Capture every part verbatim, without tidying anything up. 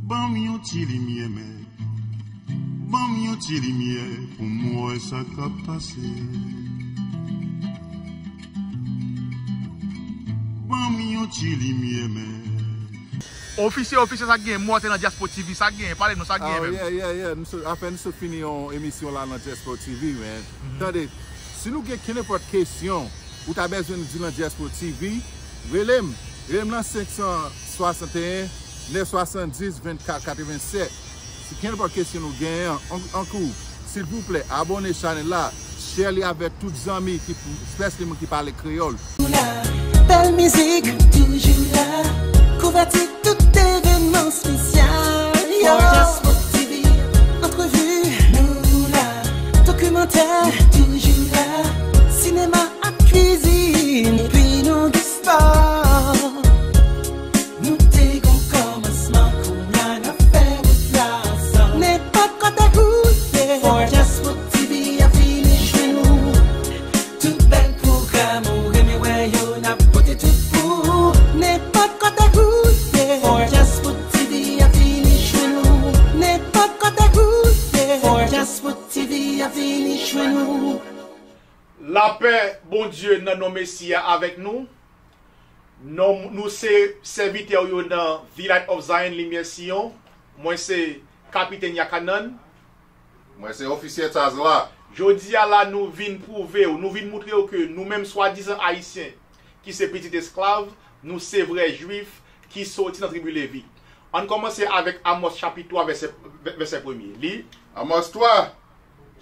Ban m yon ti limyè, mèt. Ban m yon ti limyè pou m wè sa k ap pase. Ban m yon ti limyè, mèt. Ofisye, ofisye, sa k genyen? Mwen se nan Diaspo T V, sa k genyen? Pale nou, sa k genyen menm? Yeah, yeah, yeah. Nou sot, afè nou sot fini yon emisyon la nan Diaspo T V, man. Tande, si nou gen kenenpòt kesyon ou ta bezwen nou di nan Diaspo T V, rele m. Rele m nan senk san swasanteyen, nèf swasanndis, vennkat katrevennsèt. Si kenenpòt kesyon nou genyen an, an kou, silvouplè, abòne chanèl la, share li avèk tout zanmi ki, especially moun ki pale kreyòl. Bèl mizik, nou toujou la. Kouvèti tout evènman espesyal, yo. For Diaspora T V, antrevi, nou la. Dokimantè, nou toujou la. Sinema ak kwizin, epi nou gen spò. Nou te gon kòmansman, kounye a n ap fè wout la ansanm. Nenpòt kote ou ye, For Diaspora T V ap vini jwenn ou. Tout bèl pwogram ou renmen wè yo, n ap pote tout pou ou. Nenpòt kote ou ye, For Diaspora T V ap vini jwenn ou. Nenpòt kote ou ye, For Diaspora T V ap vini jwenn ou. Lapè Bondye nan non Mesi a avèk nou. Non, nou se sèvitè w yo nan The Light of Zion, Limyè Siyon. Mwen se Kapitèn Yakanan. Mwen se Ofisye Tazla. Jodi a la, nou vin pwouve w, nou vin moutre w ke nou menm swadizan Ayisyen, ki se pitit esklav, nou se vrè Jwif ki soti nan tribi Levi. Ann kòmanse avèk Amòs chapit twa, vèsè, vèsè premye. Li. Amòs twa,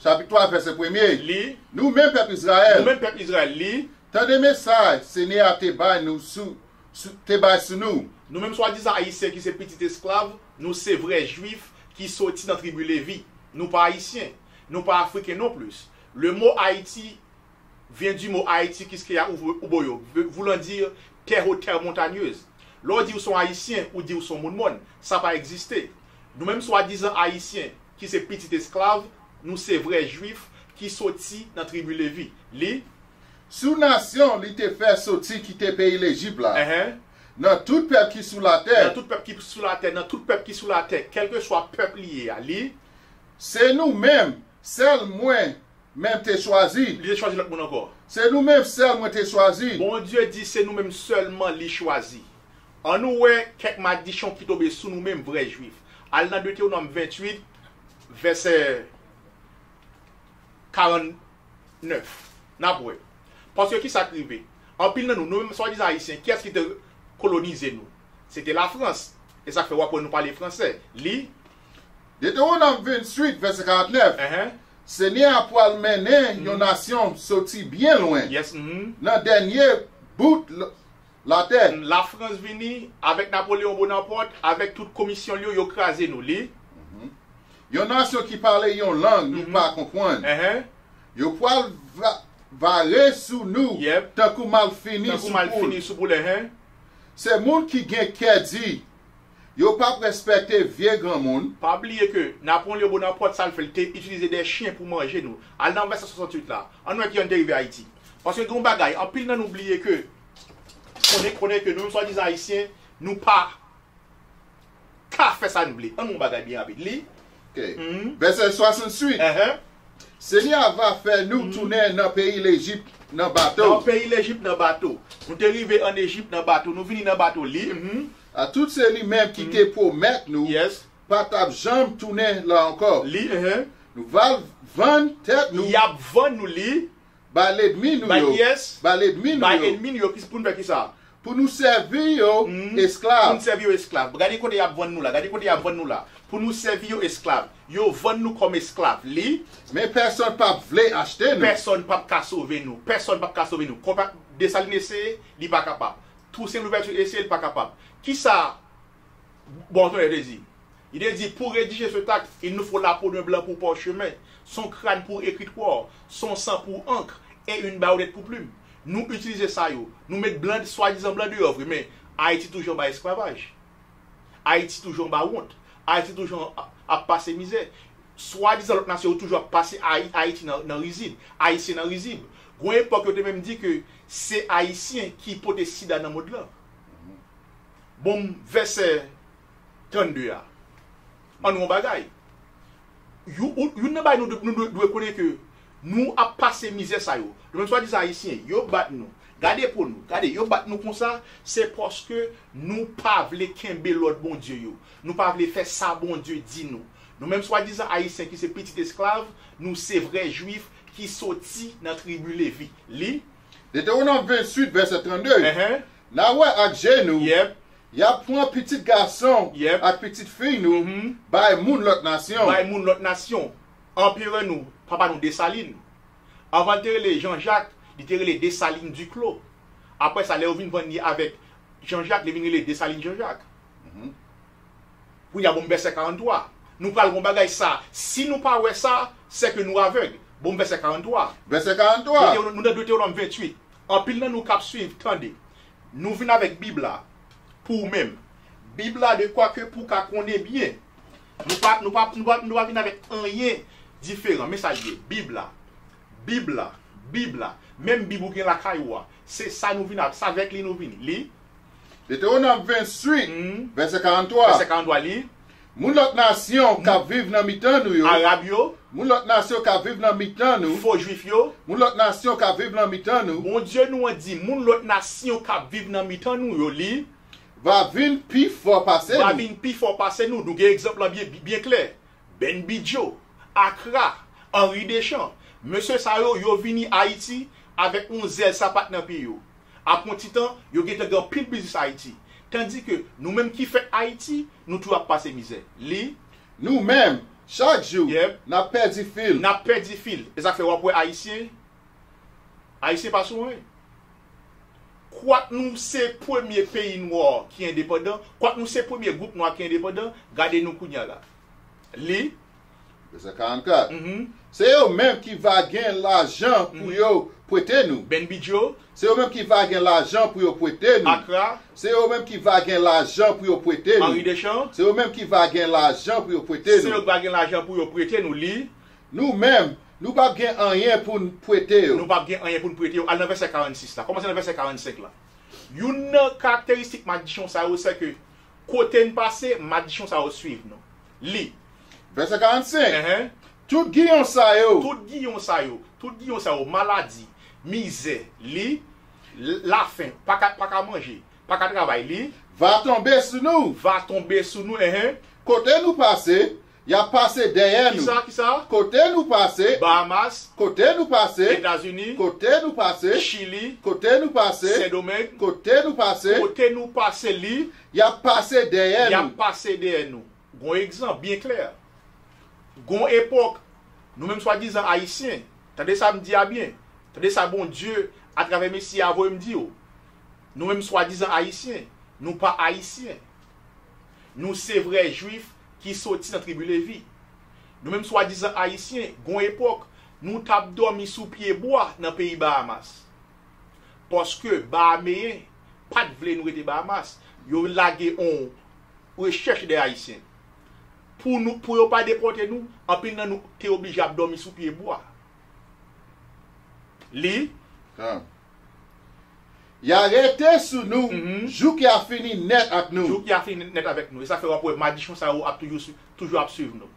chapit twa, vèsè premye. Li. Nou menm pèp Izrayèl. Nou menm pèp Izrayèl. Li. Tande mesaj Senyè a te bay nou sou, sou, te bay sou nou. Nou menm swadizan Ayisyen ki se pitit esklav, nou se vrè Jwif ki soti nan tribi Levi. Nou pa Ayisyen. Nou pa Afriken non plis. Le mot Haïti vient du mot Haïti, Kiskeya, Ubo-, Uboyo, ve-, voulant dire terre haute, terre montagneuse. Lè w di w se yon Ayisyen, ou di w se yon moun mòn. Sa pa egziste. Nou menm swadizan Ayisyen, ki se pitit esklav, nou se vrè Jwif ki soti nan tribi Levi. Li. Sou nasyon li te fè soti kite peyi Lejip la. Enhen. Nan tout pèp ki sou latè. Nan tout pèp ki sou latè, nan tout pèp ki sou latè, kèlkeswa pèp li ye a, li. Se nou menm, sèl mwen, menm te chwazi. Li te chwazi lòt moun ankò. Se nou menm sèl mwen te chwazi. Bondye di se nou menm sèlman li chwazi. Ann nou wè kèk madichon ki tonbe sou nou menm vrè Jwif. Al nan Detewonòm venntuit, vèsè karannèf. N ap wè. Paske ki sa k rive? Anpil nan nou, nou menm swadizan Ayisyen, kiyès ki te kolonize nou? Se te Lafrans. E sa k fè w ap wè nou pale fransè. Li. Detewonòm venntuit, vèsè karannèf. Enhen. Senyè a pral mennen yon nasyon soti byen lwen. Yes, mhm. Nan dènye bout l-, latè. Lafrans vini avèk Napoleyon Bonapòt, avèk tout komisyon li yo, yo kraze nou. Li. Mhm. Yon nasyon ki pale yon lang nou pa konprann. Enhen. Yo pral va-, vare sou nou tankou malfini sou poul. Tankou malfini sou poul, enhen. Se moun ki gen kè di, yo p ap respekte vye granmoun. Pa bliye ke Napoleyon Bonapòt, sa l fè, l te itilize de chen pou manje nou. Al nan vèsè swasantuit la. Ann wè kijan n te rive Ayiti. Paske gen yon bagay, anpil nan nou bliye ke, konnen, konnen ke nou menm swadizan Ayisyen, nou pa ka fè sa n vle. Ann wè yon bagay byen rapid. Li. Ok. Mhm. Vèsè swasantuit. Enhen. Senyè a va fè nou tounen nan peyi Lejip nan bato. Nan peyi Lejip nan bato. Nou te rive ann Ejip nan bato. Nou vini nan bato. Li. Mhm. A tout se li menm ki te pwomèt nou, yes, pa t ap janm tounen la ankò. Li, enhen. Nou va vann tèt nou. Y ap vann nou li. Bay lènmi nou yo. Bay kiyès? Bay lènmi nou yo. Bay ènmi nou yo. Ki, pou n fè ki sa? Pou nou sèvi yo esklav. Pou n sèvi yo esklav. Gade kote y ap vann nou la. Gade kote y ap vann nou la. Pou nou sèvi yo esklav. Yo vann nou kòm esklav. Li. Men pèsonn p ap vle achte nou. Pèsonn p ap ka sove nou. Pèsonn p ap ka sove nou. Konpa-, Desalin eseye, li pa kapab. Tousen Louvèti eseye, li pa kapab. Kisa Bon, tande, te di. Li te di, pour rédiger cet acte, il nous faut la peau d'un blanc pour parchemin, son crâne pour écritoire, son sang pour encre et une baïonnette pour plume. Nou itilize sa yo. Nou met blan, swadizan blan deyò vre, men Ayiti toujou anba esklavaj. Ayiti toujou anba wont. Ayiti toujou ap, ap pase mizè. Swadizan lòt nasyon yo toujou ap pase Ayi-, Ayiti nan, nan rizib. Ayisyen nan rizib. Gon epòk yo te menm di ke se Ayisyen ki pote sida nan mond lan. Bon, vèsè trannde a. Ann wè yon bagay. Youn nan bagay nou dwe konnen ke nou ap pase mizè sa yo. Nou menm swadizan Ayisyen, yo bat nou. Gade po nou. Gade, yo bat nou konsa, se paske nou pa vle kenbe lòd Bondye yo. Nou pa vle fè sa Bondye di nou. Nou menm swadizan Ayisyen ki se pitit esklav, nou se vrè Jwif ki soti nan tribi Levi. Li. Detewonòm venntuit, vèsè trannde. N a wè ak je nou, y ap pran pitit gason ak pitit fi nou bay moun lòt nasyon. Bay moun lòt nasyon. Anperè nou, papa nou Desalin, anvan l te rele Jan Jak, li te rele Desalin Diklo. Apre sa, lè yo vin vann li avèk Jan Jak, li vin rele Desalin Jan Jak. Kounye a, bon, m vèsè karanntwa. Nou pral gon bagay sa. Si nou pa wè sa, sèke nou avèg. Bon, m vèsè karanntwa. Vèsè karanntwa. Nou nan Detewonòm venntuit. Anpil nan nou k ap swiv, tande. Nou vin avèk Bib la pou ou menm. Bib la de kwa ke pou w ka konnen byen. Nou pa, nou pa, nou pa, nou pa vin avèk anyen diferan. Men sa l ye. Bib la. Bib la. Bib la. Menm Bib ou gen lakay ou a. Se sa nou vin avèk. Se avèk li nou vin. Li. Detewonòm venntuit, vèsè karanntwa. Vèsè karanntwa, li. Moun lòt nasyon k ap viv nan mitan nou yo. Arab yo. Moun lòt nasyon k ap viv nan mitan nou. Fo jwif yo. Moun lòt nasyon k ap viv nan mitan nou. Bondye nou an di, moun lòt nasyon k ap viv nan mitan nou yo, li. Va vin pi fò pase nou. Va vin pi fò pase nou. Nou gen egzanp lan byen, byen klè. Ben Bidjo, Akra, Henri Deschamps. Mesye sa yo, yo vini Ayiti avèk yon zèl sapat nan pye yo. Apre yon ti tan, yo gentan gen anpil biznis Ayiti. Tandike nou menm ki fèt Ayiti, nou toujou ap pase mizè. Li. Nou menm, chak jou, n ap pèdi fil. N ap pèdi fil. E sa k fè w ap wè Ayisyen, Ayisyen pa sou anyen. Kwak nou se premye peyi nwa ki endepandan, kwak nou se premye gwoup nwa ki endepandan, gade nou kounye a la. Li. Vèsè karannkat. Se yo menm ki va gen lajan pou yo prete nou. Ben Bidjo. Se yo menm ki va gen lajan pou yo prete nou. Akra. Se yo menm ki va gen lajan pou yo prete nou. Henri Deschamps. Se yo menm ki va gen lajan pou yo prete nou. Se yo ki va gen lajan pou yo prete nou. Li. Nou menm, nou p ap gen anyen pou n prete yo. Nou p ap gen anyen pou n prete yo. Al nan vèsè karannsis la. Kòmanse nan vèsè karannsenk la. Youn nan karakteristik madichon sa yo, se ke kote n pase, madichon sa yo swiv nou. Li. Vèsè karannsenk. Tout giyon sa yo. Tout giyon sa yo. Tout giyon sa yo. Maladi, mizè, li, lafen, pa ka, pa ka manje, pa ka travay, li. Va tonbe sou nou. Va tonbe sou nou, enhen. Kote nou pase, y ap pase dèyè nou. Kisa, kisa? Kote nou pase. Bahamas. Kote nou pase. Etazini. Kote nou pase. Chili. Kote nou pase. Sendomeng. Kote nou pase. Kote nou pase, li. Y ap pase dèyè nou. Y ap pase dèyè nou. Gon egzanp byen klè. Gon epòk, nou menm swadizan Ayisyen, tande sa m di a byen, tande sa Bondye, atravè Mesi a, voye m di w. Nou menm swadizan Ayisyen, nou pa Ayisyen. Nou se vrè Jwif ki soti nan tribi Levi. Nou menm swadizan Ayisyen, gon epòk, nou t ap dòmi sou pye bwa nan peyi Bahamas. Paske Bahameyen pa t vle nou rete Bahamas. Yo lage on rechèch de Ayisyen. Pou nou, pou yo pa depòte nou, anpil nan nou te oblije ap dòmi sou pye bwa. Li. Y a rete sou nou jouk y a fini nèt ak nou. Jouk y a fini nèt avèk nou. E sa fè w ap wè madichon sa yo ap toujou, toujou ap swiv nou.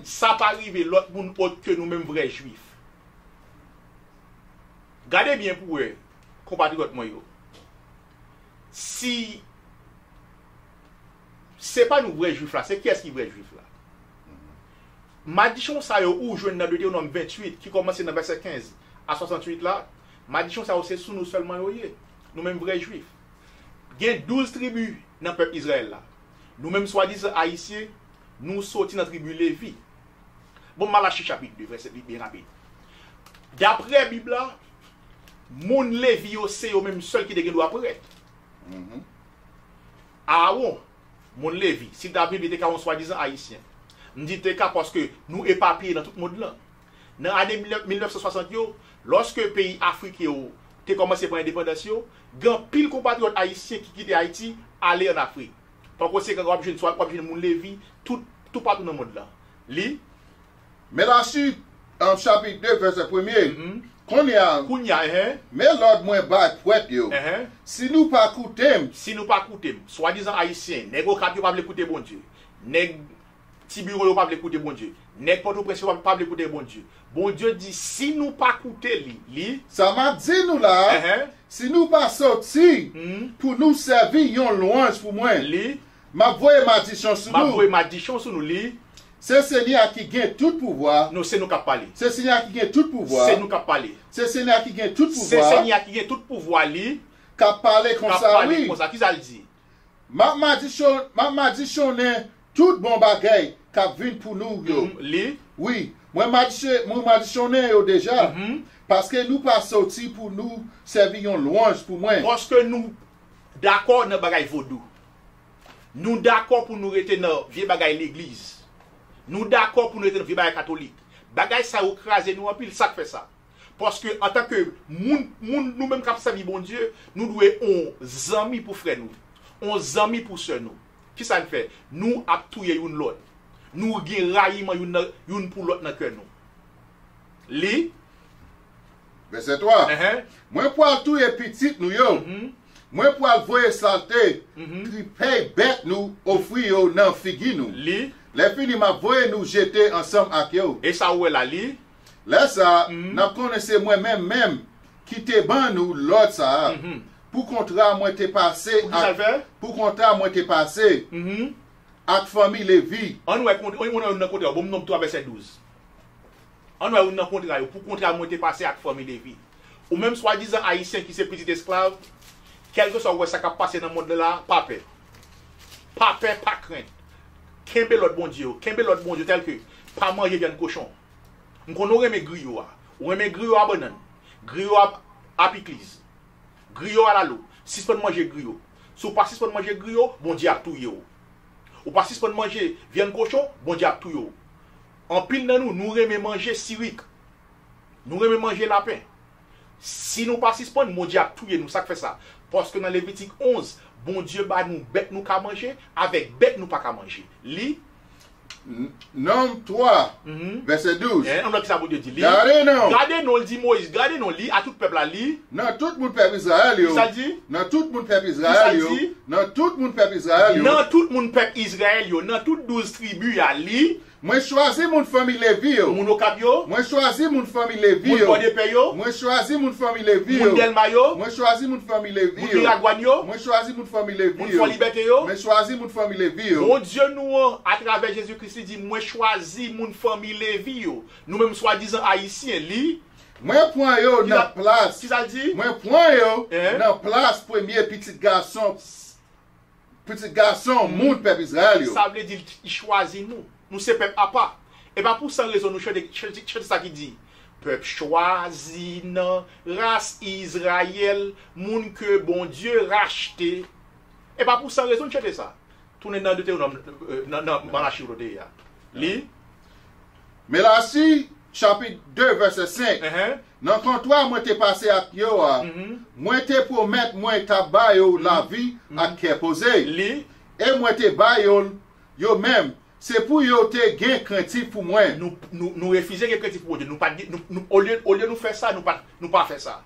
Sa pa rive lòt moun òt ke nou menm vrè Jwif. Gade byen pou w wè, konpatriyòt mwen yo. Si se pa nou vrè Jwif la, se kiyès ki vrè Jwif la? Madichon sa yo ou jwenn nan Detewonòm venntuit, ki kòmanse nan vèsè kenz a swasanntuit la, madichon sa yo se sou nou sèlman yo ye, nou menm vrè Jwif. Gen douz tribi nan pèp Izrayèl la. Nou menm swadizan Ayisyen, nou soti nan tribi Levi. Bon, Malachi chapit de, vèsè byen rapid. Daprè Bib la, moun Levi yo se yo menm sèl ki te gen dwa prèt. Aawon, moun Levi, si l ta viv, li te ka yon swadizan Ayisyen. M di te ka paske nou epapiye nan tout mond lan. Nan ane mil nèf san swasant yo, lòske peyi Afrik yo te kòmanse pran endepandans yo, gen anpil konpatriyòt ayisyen ki kite Ayiti ale ann Afrik. Pa konsekan, w ap jwenn, w ap jwenn moun Levi tout, toupatou nan mond lan. Li. Melachi, chapit de, vèsè premye. Kounye a, Kounye a, enhen. Men lòd mwen bay prèt yo. Enhen. Si nou pa koute m. Si nou pa koute m. Swadizan Ayisyen, nèg okap yo pa vle koute Bondye. Nèg Tibiwon yo pa vle koute Bondye. Nèg Pòtoprens yo pa, pa vle koute Bondye. Bondye di, si nou pa koute li, li. Sa m ap di nou la, Enhen. Si nou pa soti Mhm. Pou nou sèvi yon lwanj pou mwen, Li. M ap voye madichon sou M ap nou. Voye madichon sou nou, li. Se Senyè a ki gen tout pouvwa. Non, se nou k ap pale. Se Senyè a ki gen tout pouvwa. Se nou k ap pale. Se Senyè a ki gen tout Se pouvwa. Senyè a ki gen tout pouvwa, li. K ap pale K ap konsa, pale wi. Konsa. Kisa l di? M ap madichon, m ap madichonnen tout bon bagay k ap vin pou nou yo. Mhm, li. Wi, mwen madiche, mwen madichonnen yo deja. Mhm. Paske nou pa soti pou nou sèvi yon lwanj pou mwen. Paske nou dakò nan bagay vodou. Nou dakò pou nou rete nan vye bagay legliz. Nou dakò pou nou rete nan vye bagay katolik. Bagay sa yo kraze nou anpil, sa k fè sa? Paske antanke moun, moun nou menm k ap sèvi Bondye, nou dwe on zanmi pou frè nou, on zanmi pou sè nou. Kisa n fè? Nou ap touye youn lòt. Nou gen rayiman youn, nan, youn pou lòt nan kè nou. Li. Vèsè twa. Enhen. Mwen pral touye pitit nou yo. Mhm. Mwen pral voye salte, mhm, tripèy bèt nou ofri yo nan figi nou. Li. Lèfini, m ap voye nou jete ansanm ak yo. E sa ou wè la, li. Lè sa a, mhm, n ap konnen se mwen menm menm ki te ban nou lòd sa a. Mhm. Pou kontra mwen te pase Pou ki sa l ak, fè? Pou kontra mwen te pase Mhm. ak fanmi Levi. Ann wè kont-, ann wè youn nan kontra yo. Bon, m nonm twa vèsè douz. Ann wè youn nan kontra yo. Pou kontra mwen te pase ak fanmi Levi. Ou menm swadizan Ayisyen ki se pitit esklav, kèlkeswa ou wè sa k ap pase nan mond lan la, pa pè. Pa pè, pa krent. Kenbe lòd Bondye yo. Kenbe lòd Bondye tèlke pa manje vyann kochon. M konnen w renmen griyo a. Ou renmen griyo a bannann. Griyo a, a pikliz. Griyo a lalo. Sispann manje griyo. Si w pa sispann manje griyo, Bondye ap touye w. Ou pa sispann manje vyann kochon, Bondye ap touye w. Anpil nan nou, nou renmen manje sirik. Nou renmen manje lapen. Si nou pa sispann, Bondye ap touye nou. Sa k fè sa? Paske nan Levitik onz, Bondye ba nou bèt nou ka manje avèk bèt nou pa ka manje. Li. Nonm twa, Mhm. vèsè douz. Eh, ann wè kisa Bondye di. Li, Gade non. Gade non, li di Moyiz, gade non, li a tout pèp la, li. Nan tout moun pèp Izrayèl yo. Kisa l di? Nan tout moun pèp Izrayèl yo. Kisa l di? Nan tout moun pèp Izrayèl yo. Nan tout moun pèp Izrayèl yo, nan tout douz tribi a, li. Mwen chwazi moun fanmi Levi yo. Moun Okap yo. Mwen chwazi moun fanmi Levi yo. Moun Pòdepè yo. Mwen chwazi moun fanmi Levi yo. Moun Dèlma yo. Mwen chwazi moun fanmi Levi yo. Moun Miragwàn yo. Mwen chwazi moun fanmi Levi yo. Moun Fò Libète yo. Mwen chwazi moun fanmi Levi yo. Bondye nou an, atravè Jezi Kris, li di, mwen chwazi moun fanmi Levi yo. Nou menm swadizan Ayisyen, li. Mwen pran yo nan plas. Kisa l di? Mwen pran yo nan plas premye pitit gason. Pitit gason, moun pèp Izrayèl yo. Sa vle di, li chwazi nou. Nou se pèp apa. E pa pou san rezon nou chante, chante, chante sa ki di, pèp chwazi nan ras Izrayèl, moun ke Bondye rachte. E pa pou san rezon nou chante sa. Tounen nan Detewonòm, euh, nan, nan Malachi ou te ye a. Li. Melachi, chapit de, vèsè senk. Enhen. Nan kontra mwen te pase ak yo a, Mhm. mwen te pwomèt mwen t ap ba yo Mhm. lavi Mhm. ak kè poze. Li. E mwen te ba yo l yo menm. Se pou yo te gen krentif pou mwen. Nou, nou, nou refize gen krentif pou Bondye. Nou pa t gen, nou, nou, olye, olye nou fè sa, nou pa, nou pa fè sa.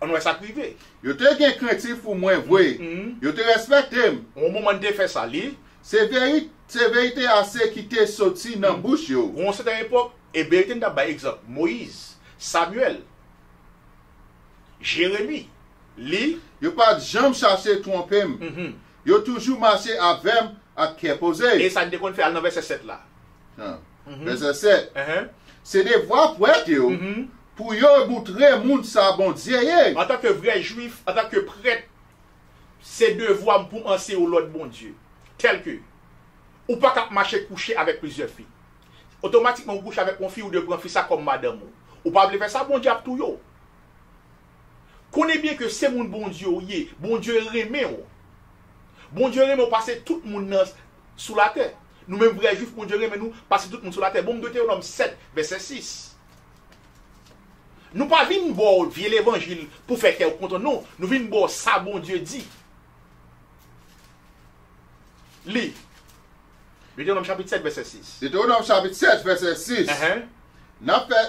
Ann wè sa k rive. Yo te gen krentif pou mwen vre. Mhm. Yo te respekte m. Yon moman n te fè sa, li. Se veri-, se verite a se ki te soti nan bouch yo. Yon sèten epòk, e verite n t ap bay egzanp. Moyiz, Samyèl, Jeremi, li. Yo pa t janm chache twonpe m. Mhm. Yo toujou mache avè m ak kè poze. E sa n te konn fè, al nan vèsè sèt la. Ah. Mhm. Vèsè sèt. Enhen. Se devwa prèt yo Mhm. pou yo moutre moun sa Bondye ye. Antanke vrè Jwif, antanke prèt, se devwa m pou m anseye w lòd Bondye. Tèlke, ou pa ka ap mache kouche avèk plizyè fi. Otomatikman, ou kouche avèk yon fi, ou dwe pran fi sa kòm madanm ou. Ou pa vle fè sa, Bondye ap touye w. Konnen byen ke se moun Bondye w ye, Bondye renmen w. Bondye renmen w pase tout moun nan sou latè. Nou menm vrè Jwif, Bondye renmen nou pase tout moun sou latè. Bon, m Detewonòm sèt, vèsè sis. Nou pa vin ba w vye levanjil pou fè kè w kontan, non. Nou vin ba w sa Bondye di. Li. Detewonòm chapit sèt, vèsè sis. Detewonòm chapit sèt, vèsè sis. Enhen. N ap fè,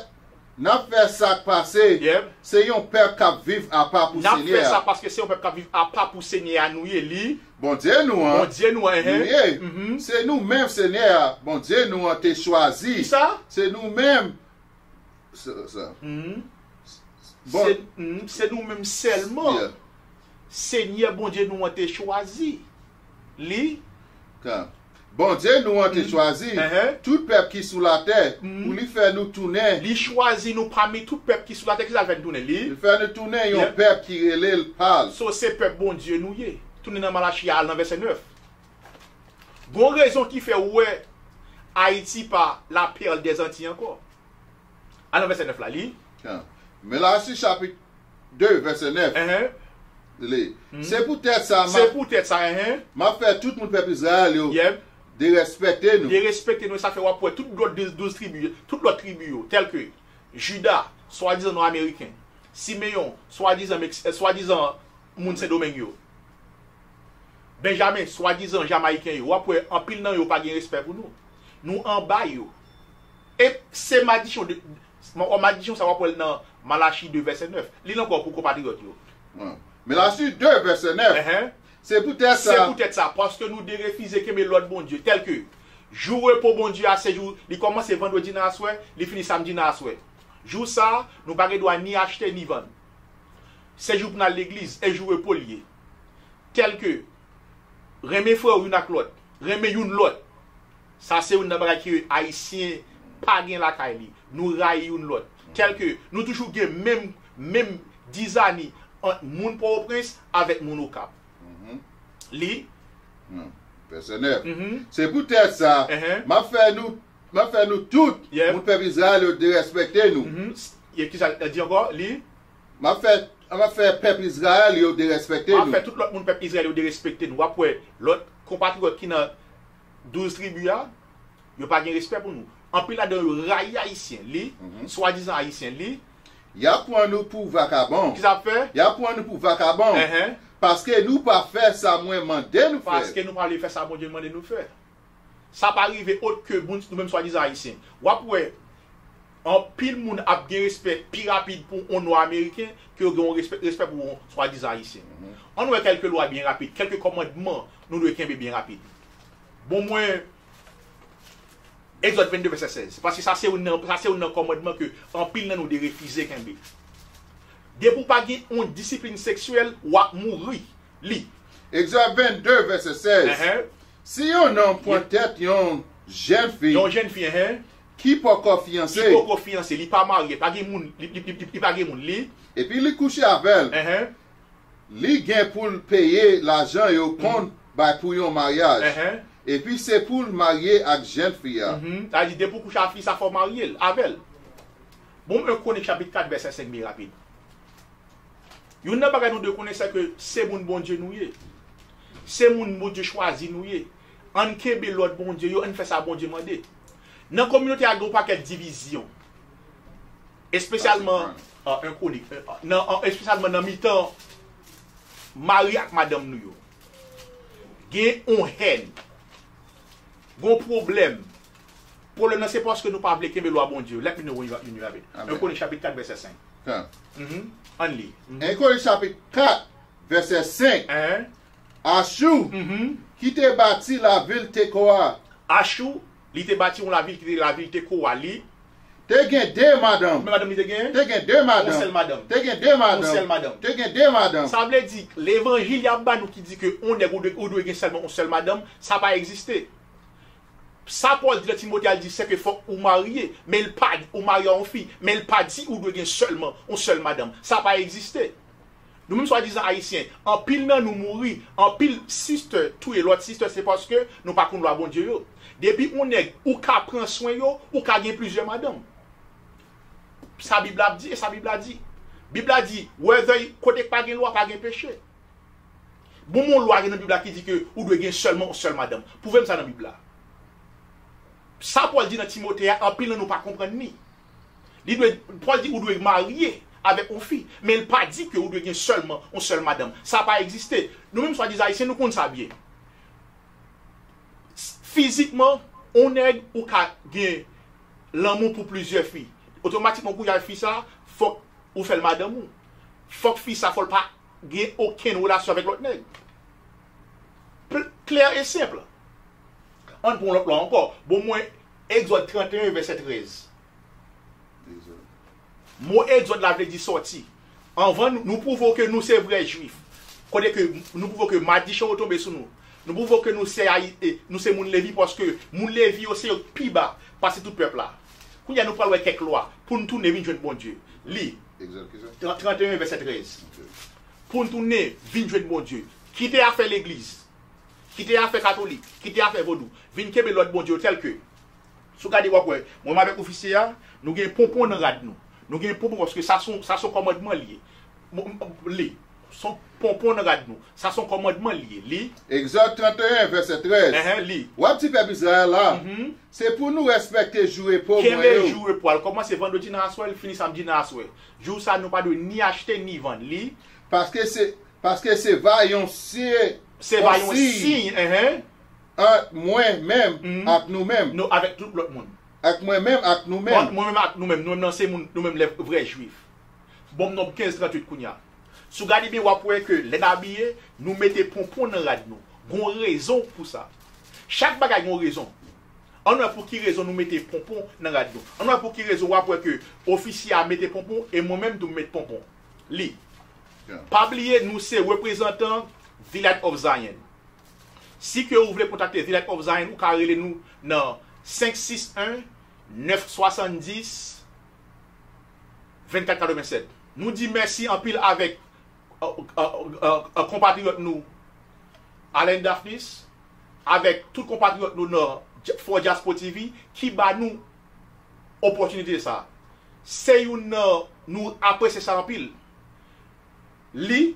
N ap fè sa k pase. Yep. Se yon pèp k ap viv apa pou Senyè a. N ap fè sa paske se yon pèp k ap viv apa pou Senyè a nou ye, li. Bondye nou an. Bondye nou an, nou ye. Mhm. Se nou menm Senyè a, Bondye nou an te chwazi. Kisa? Se nou menm. Se, se. Mhm. Bon. Se, mhm, se nou menm sèlman. Yeah. Senyè Bondye nou an te chwazi. Li. Kan. Bondye nou an te chwazi tout pèp ki sou latè pou li fè nou tounen. Li chwazi nou pami tout pèp ki sou latè. Kisa l fè nou tounen? Li. Li fè nou tounen yon pèp ki rele l pa l. So, se pèp Bondye nou ye. Tounen nan Malachi a, al nan vèsè nèf. Gon rezon ki fè w wè Ayiti pa la perle des Antilles ankò. Al nan vèsè nèf la, li. Kan. Malaki chapit de, vèsè nèf. Enhen. Li. Mhm. Se poutèt sa, m Se ap, poutèt sa, enhen. M ap fè tout moun pèp Izrayèl yo Yep. Derespekte nou. Derespekte nou, sa fè w ap wè tout lòt douz, douz tribi yo, tout lòt tribi yo, tèl ke Jida, swadizan nò ameriken, Simeyon, swadizan Mex-, eh, swadizan moun Sendomeng yo, Benjamen, swadizan Jamayiken yo, w ap wè anpil nan yo pa gen respè pou nou. Nou anba yo. E se madichon de, ma-, madichon sa w ap wè l nan Malachi de vèsè nèf. Li l ankò pou konpatriyòt yo. Wi. Malachi de vèsè nèf. Enhen. Se poutèt Se sa. poutèt sa, paske nou derefize kenbe lòd Bondye, tèl ke jou repo Bondye a, se jou, li kòmanse vandredi nan aswè, li fini samdi nan aswè. Jou sa a, nou pa gen dwa ni achte ni vann. Se jou pou n al legliz, e jou repo l ye. Tèl ke renmen frè w youn ak lòt, renmen youn lòt. Sa se youn nan bagay ke Ayisyen pa gen lakay li. Nou rayi youn lòt. Tèl ke nou toujou gen menm, menm dizani ant moun Pòtoprens avèk moun Okap. Mhm. Li. Hmm. Vèsè nèf. Mhm. Se poutèt sa, Enhen. M ap fè nou, m ap fè nou tout, Yep. Moun pèp Izrayèl yo derespekte nou. Mhm. E kisa l di ankò? Li. M ap fè, m ap fè pèp Izrayèl yo derespekte nou. M ap fè tout lòt moun pèp Izrayèl yo derespekte nou. W ap wè lòt konpatriyòt ki nan douz tribi a, yo pa gen respè pou nou. Anpil ladan yo rayi Ayisyen, li, Mhm. swadizan Ayisyen, li. Y ap pran nou pou vakabon. Kisa y ap fè? Y ap pran nou pou vakabon. Enhen. Paske nou pa fè sa mwen mande nou fè. Paske nou pa vle fè sa Bondye mande nou fè. Sa pa rive ot ke moun, nou menm swadizan Ayisyen. W ap wè, anpil moun ap gen respè pi rapid pou yon nwa ameriken ke yo gen yon respè, respè pou yon swadizan Ayisyen. Mhm. Ann wè kèlke lwa byen rapid, kèlke kòmandman nou dwe kenbe byen rapid. Bon, mwen, Egzòd vennde vèsè sèz. Paske sa se youn nan, sa se youn nan kòmandman ke anpil nan nou derefize kenbe. Depi w pa gen yon disiplin seksyèl, w ap mouri. Li. Egzòd vennde vèsè sèz. Enhen. Si yon nonm pran Yep. tèt yon jèn fi Yon jèn fi, enhen. Ki poko fiyanse. Ki poko fiyanse, li pa marye, pa gen moun, li, li, li, li, li pa gen moun, li. Epi li kouche avè l. Enhen. Li gen pou l peye lajan yo konn bay pou yon maryaj. Enhen. Epi se pou l marye ak jèn fi a. Mhm. Sa vle di, depi w kouche ak fi sa, fò w marye l, avè l. Bon, mwen konnen chapit kat vèsè senk byen rapid. Youn nan bagay nou dwe konnen, se ke se moun Bondye nou ye. Se moun Bondye chwazi nou ye. Ann kenbe lòd Bondye yo, ann fè sa Bondye mande. Nan kominote a, gen yon pakèt divizyon. Espesyalman, an, en konik, en, nan, an, espesyalman nan mitan mari ak madanm nou yo. Gen yon hèn. Gen yon pwoblèm. Pwoblèm nan se paske nou pa vle kenbe lwa Bondye yo. Let me know when you, when you have it. Amen. En Konik chapit kat vèsè senk. Kan. Mhm. Ann li. Mhm. En Konik chapit kat vèsè senk. Hein? Achou, Mhm. ki te bati lavil Tekoa. Achou, li te bati yon lavil ki te lavil Tekoa. Li Te gen de madanm. Konbyen madanm li te gen? Te gen de madanm. Yon sèl madanm. Te gen de madanm. Yon sèl madanm. Te gen de madanm. Sa vle di, levanjil y ap ba nou ki di ke yon nèg ou dwe, ou dwe gen sèlman yon sèl madanm, sa pa egziste. Sa Pòl di nan Timote a, l di, se ke fòk ou marye, men l pa di, ou marye a yon fi, men l pa di ou dwe gen sèlman yon sèl madanm. Sa pa egziste. Nou menm swadizan ayisyen, anpil nan nou mouri, anpil sister touye lòt sister, se paske nou pa konn lwa Bondye yo. Depi yon nèg ou ka pran swen yo, ou ka gen plizyè madanm. Sa Bib la ap di, e sa Bib la di. Bib la di, whether kote k pa gen lwa, pa gen peche. Bon, men yon lwa gen nan Bib la ki di ke ou dwe gen sèlman yon sèl madanm. Pwouve m sa nan Bib la. Sa Pòl di nan Timote a, anpil nan nou pa konprann li. Li dwe, Pòl di ou dwe marye avèk yon fi, men l pa di ke ou dwe gen sèlman yon sèl madanm. Sa pa egziste. Nou menm swadizan ayisyen, nou konn sa byen. Fizikman, yon nèg ou ka gen lanmou pou plizyè fi. Otomatikman, kounye a, fi sa, fòk ou fè l madanm ou. Fòk fi sa, fò l pa gen okenn relasyon avèk lòt nèg. Pl- Klè e senp. Ann pran yon lòt lwa ankò. Bon, mwen, Egzòd trannteyen, vèsè trèz. Mo egzòd la vle di sòti. Anvan nou, nou pwouve w ke nou se vrè jwif. Kote ke nou pwouve w ke madichon yo tonbe sou nou. Nou pwouve w ke nou se Ayi- e, nou se moun Levi paske moun Levi yo se yo k pi ba pase tout pèp la. Kounye a nou pral wè kèk lwa pou n tounen vin jwenn Bondye. Li. Egzòd ki sa? Tran- trannteyen vèsè trèz. Ok. Pou n tounen vin jwenn Bondye. Kite afè legliz. Kite afè katolik, kite afè vodou. Vin kenbe lòd Bondye yo tèl ke, si w gade w ap wè, mwen menm avèk ofisye a, nou gen ponpon nan rad nou. Nou gen ponpon paske sa se yon, sa se yon kòmandman li ye. Bon, li, se yon ponpon nan rad nou. Sa se yon kòmandman li ye. Li. Egzòd trannteyen, vèsè trèz. Enhen, li. W ap di pèp Izrayèl la, mhm, se pou nou respekte jou repo mwen yo. Kenbe jou repo a. L kòmanse vandredi nan aswè, l fini samdi nan aswè. Jou sa nou pa dwe ni achte ni vann. Li. Paske se Paske se va yon siy, se va yon siy, enhen, ant mwen menm, mhm, ak nou menm. Nou, avèk tout lòt moun. Ak mwen menm ak nou menm. Ant mwen menm ak nou menm. Nou menm nan se moun, nou menm lè vrè jwif. Bon, nonb kenz tranntuit kounye a. Si w gade byen, w ap wè ke lè n abiye, nou mete ponpon nan rad nou. Gon rezon pou sa. Chak bagay gon rezon. Ann wè pou ki rezon nou mete ponpon nan rad nou. Ann wè pou ki rezon w ap wè ke ofisye a mete ponpon e mwen menm tou m met ponpon. Li. Yeah. Pa bliye, nou se reprezantan The Light of Zion. Si ke ou vle kontakte The Light of Zion, ou ka rele nou nan senk sis en, nèf swasanndis, vennkat katrevennsèt. Nou di mèsi anpil avèk, euh, euh, euh, euh, konpatriyòt nou, Allen Daphnis, avèk tout konpatriyòt nou nan Dya- For Diaspo T V ki ba nou opòtinite sa. Se youn nan, nou apresye sa anpil. Li.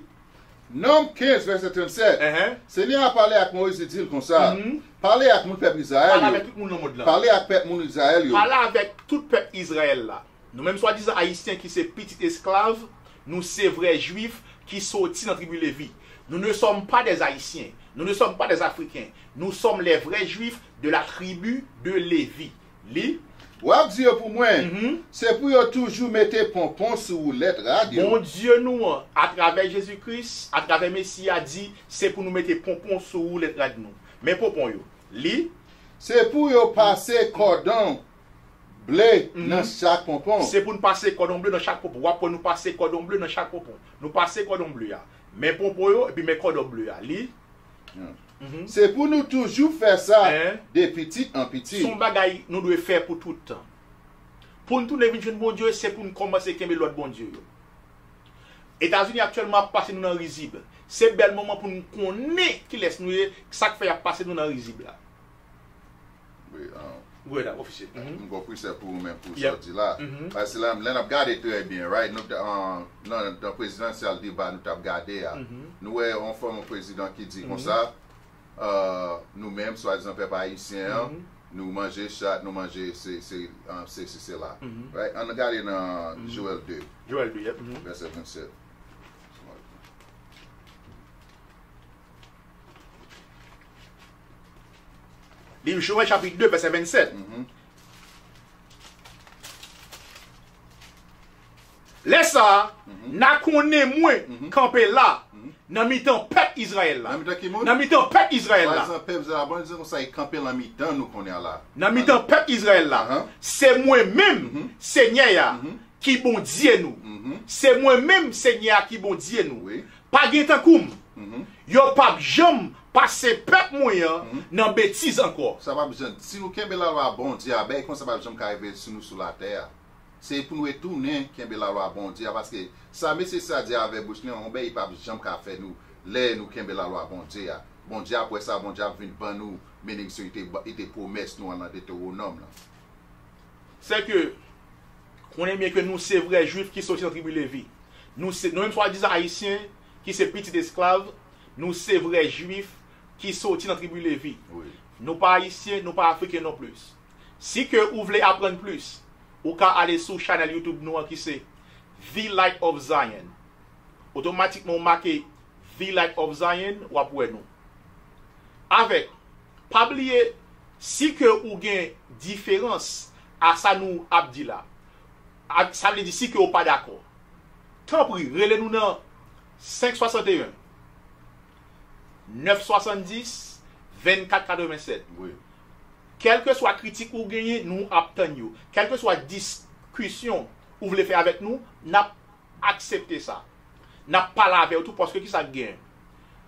Nonb kenz, vèsè tranntsèt. Enhen. Senyè a pale ak Moyiz, li di l konsa, mhm, pale ak moun pèp Izrayèl yo. Pale avèk tout moun nan mond lan. Pale ak pèp moun Izrayèl yo. Pale avèk tout pèp Izrayèl la. Nou menm swadizan Ayisyen ki se pitit esklav, nou se vrè Jwif ki soti nan tribi Levi. Nous ne sommes pas des Haïtiens, nous ne sommes pas des Africains, nous sommes les vrais Juifs de la tribu de Lévi. Li. W ap di yo pou mwen, mhm, se pou yo toujou mete ponpon sou woulèt rad yo. Bondye nou an, atravè Jezi Kris, atravè Mesi a, di se pou nou mete ponpon sou woulèt rad nou. Men ponpon yo. Li. Se pou yo pase kòdon ble, mhm, nan chak ponpon. Se pou n pase kòdon ble nan chak ponpon. W ap wè nou pase kòdon ble nan chak ponpon. Nou pase kòdon ble a. Men ponpon yo, epi men kòdon ble a. Li. Hmm. Mhm. Se pou nou toujou fè sa, en, de pitit an pitit. Se yon bagay nou dwe fè pou tout tan. Pou n tounen vin jwenn Bondye, se pou n kòmanse kenbe lòd Bondye yo. Etazini aktyèlman ap pase nou nan rizib. Se bèl moman pou n konnen kilès nou ye, sa k fè y ap pase nou nan rizib la. Wi, ah, wi, da, ofisye. Mhm. M gon prensè pou ou menm pou sa w di la. Mhm. Paske la, lè n ap gade trè byen, right? Nou, ah, nan, nan prezidansyèl deba nou t ap gade a, mhm, nou wè yon fòm prezidan ki di, mhm, konsa, ah, nou menm, swadizan pèp ayisyen an, mhm, nou manje chat, nou manje se, se, ah, se, se, se la. Mhm. Right? Ann gade nan, mhm, Jowèl de. Jowèl de, yep. Mhm. Vèsè vennsèt. Liv Jowèl chapit de, vèsè vennsèt. Mhm. Lè sa a, mhm, n a konnen mwen, mhm, kanpe la, mhm, nan mitan pèp Izrayèl la. Nan mitan ki moun? Nan mitan pèp Izrayèl la. Swadizan pèp Izrayèl la. Bondye di konsa, li kanpe nan mitan nou kounye a la. Nan mitan pèp Izrayèl la. Ahan. Se mwen menm, mhm, Senyè a, mhm, ki Bondye nou. Mhm. Se mwen menm, Senyè a, ki Bondye nou. Wi. Pa gen tankou m. Mhm. Yo p ap janm pase pèp mwen an, mhm, nan betiz ankò. Sa p ap janm, si nou kenbe lalwa Bondye a, bagay konsa p ap janm ka rive sou nou sou latè a. Se pou nou retounen kenbe lalwa Bondye a, paske sa mesye sa di avèk bouch li an, yon bagay li p ap janm ka fè nou lè nou kenbe lalwa Bondye a. Bondye ap wè sa, Bondye ap vin ban nou benediksyon li te, li te pwomèt nou an nan Detewonòm lan. Sè ke, konnen byen ke nou se vrè Jwif ki soti nan tribi Levi. Nou se, nou menm swadizan Ayisyen ki se pitit esklav, nou se vrè Jwif ki soti nan tribi Levi. Wi. Nou pa Ayisyen, nou pa Afriken non plis. Si ke ou vle aprann plis, ou ka ale sou chanèl YouTube nou an ki se The Light of Zion. Otomatikman, ou make The Light of Zion, w ap wè nou. Avèk, pa bliye, si ke ou gen diferans a sa nou ap di la, A, sa vle di si ke w pa dakò, tanpri, rele nou nan senk swasanteyen, nèf swasanndis, vennkat katrevennsèt. Wi. Kèlkeswa kritik ou genyen, nou ap tann yo. Kèlkeswa diskisyon ou vle fè avèk nou, n ap aksepte sa. N ap pale avè w tou, paske kisa k genyen?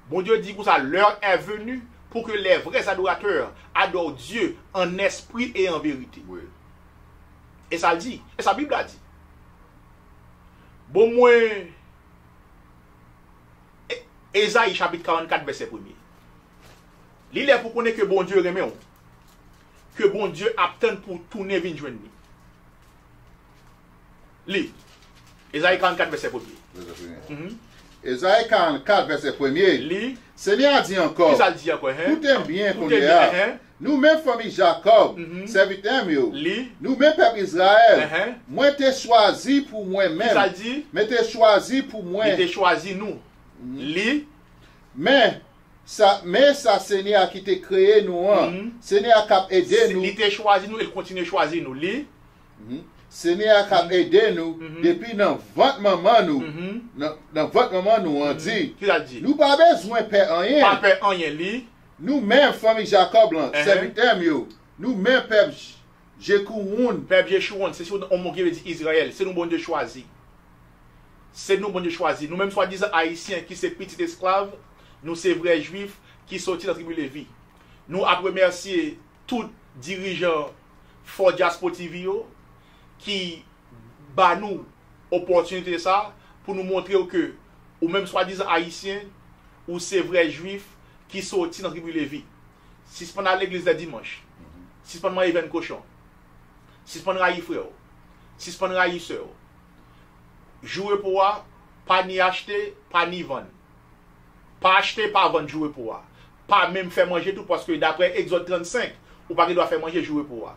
Bondye di konsa, l'heure est venue pour que les vrais adorateurs adorent Dieu en esprit et en vérité. Wi. E sa l di, e sa Bib la di. Bon, mwen, E-, Ezayi chapit karannkat, vèsè premye. Li lè pou konnen ke Bondye renmen w, ke Bondye ap tann pou w tounen vin jwenn li. Li. Ezayi karannkat, vèsè premye. Vèsè premye. Mhm. Ezayi karannkat, vèsè premye. Li. Senyè a di ankò, kisa l di ankò, hen? Koute m byen kounye a. Koute m byen, hen. Nou menm fanmi Jakòb, mhm, sèvitè m yo, li, nou menm pèp Izrayèl, mhm, mwen te chwazi pou mwen menm. Kisa l di? Mwen te chwazi pou mwen. Li te chwazi nou. Mhm. Li. Men sa, men sa Senyè a ki te kreye nou an, mhm, Senyè a k ap ede nou. Li te chwazi nou e l kontinye chwazi nou. Li. Mhm. Senyè a k ap ede nou, mhm, depi nan vant manman nou, mhm, nan, nan vant manman nou an, mhm, di, kisa l di? Nou pa bezwen pè anyen. Pa pè anyen, li. Nou menm, fanmi Jakòb lan, mhm, sèvitè m yo, nou menm pèp J-, Jechouwon. Pèp Jechouwon, se yon mo ki vle di Izrayèl. Se nou Bondye chwazi. Se nou Bondye chwazi. Nou menm swadizan Ayisyen ki se pitit esklav, nou se vrè Jwif ki soti nan tribi Levi. Nou ap remèsye tout dirijan Fò Dyaspo T V yo ki ba nou opòtinite sa pou nou montre w ke ou menm swadizan Ayisyen, ou se vrè Jwif ki soti nan tribi Levi. Sispann al legliz lè dimanch. Sispann manje vyann kochon. Sispann rayi frè w. Sispann rayi sè w. Jou repo a, pa ni achte, pa ni vann. Pa achte, pa vann jou repo a. Pa menm fè manje tou, paske daprè Egzòd trannsenk, ou pa gen dwa fè manje jou repo a.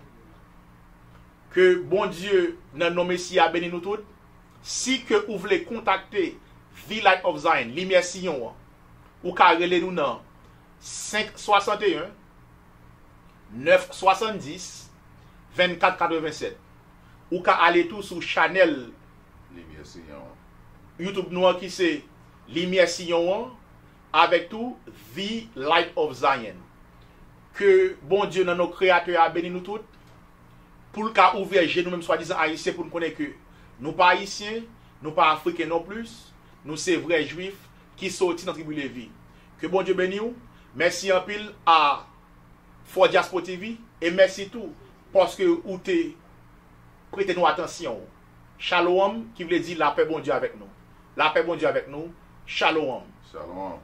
Ke Bondye, nan non Mesi a, beni nou tout. Si ke ou vle kontakte The Light of Zion, Limyè Siyon an, ou ka rele nou nan senk swasanteyen, nèf swasanndis, vennkat katrevennsèt. Ou ka ale tou sou chanèl Limyè Siyon an. YouTube nou an ki se Limyè Siyon an, avèk tou The Light of Zion. Ke Bondye nan non Kreyatè a beni nou tout, pou l ka ouvè je nou menm swadizan Ayisyen pou n konnen ke nou pa Ayisyen, nou pa Afriken non plis, nou se vrè Jwif ki soti nan tribi Levi. Ke Bondye beni w. Mèsi anpil a Fò Dyaspo T V, e mèsi tou paske ou te prete nou atansyon w. Shalom, ki vle di lapè Bondye avèk nou. Lapè Bondye avèk nou. Shalom. Shalom.